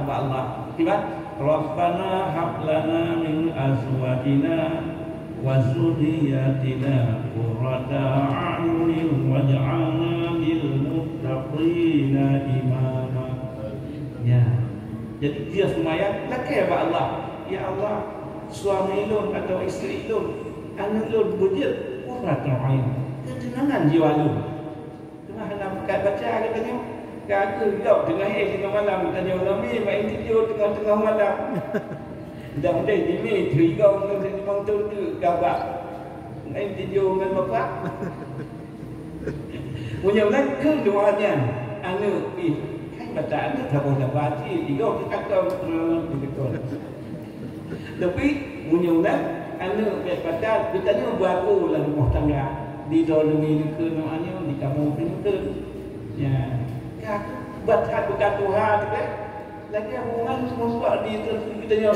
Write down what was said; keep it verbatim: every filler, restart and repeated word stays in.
Bak Allah. Kiban? "Rabbana hab lana min azwajina wa dzurriyyatina qurrata a'yunin waj'alna lil muttaqina imama." Ya. Jadi dia seumayang lakée bak Allah. "Ya Allah, suami lôn atau isteri lôn, aneuk lôn beujeuet qurrata a'yun, keuteunangan jiwa lôn." Teuma hana meukat baca geutanyoe. Ka kheueh gob teungoh éh teungoh malam geutanyoe ramé main tidur teungoh-teungoh malam. Mudah-mudahan jimé teuh igong ngon si Imam Tun teuk gabak. Main tidur ngon bapak. Meunyoe na keu doa nyan, aneuk pih. Hai mata aneuk saboh sabar cit, igong teuh kakong, teuh kakong. Tapi meunyoe na aneuk bék pakat, geutanyoe beuaku lam rumoh tangga. Di droeneuh neukheun nyoe nyoe, di kamoe pih neukheun. Ya. Ka, buet that buka tuha tu kan. Lagée hubungan musuh di geutanyoe.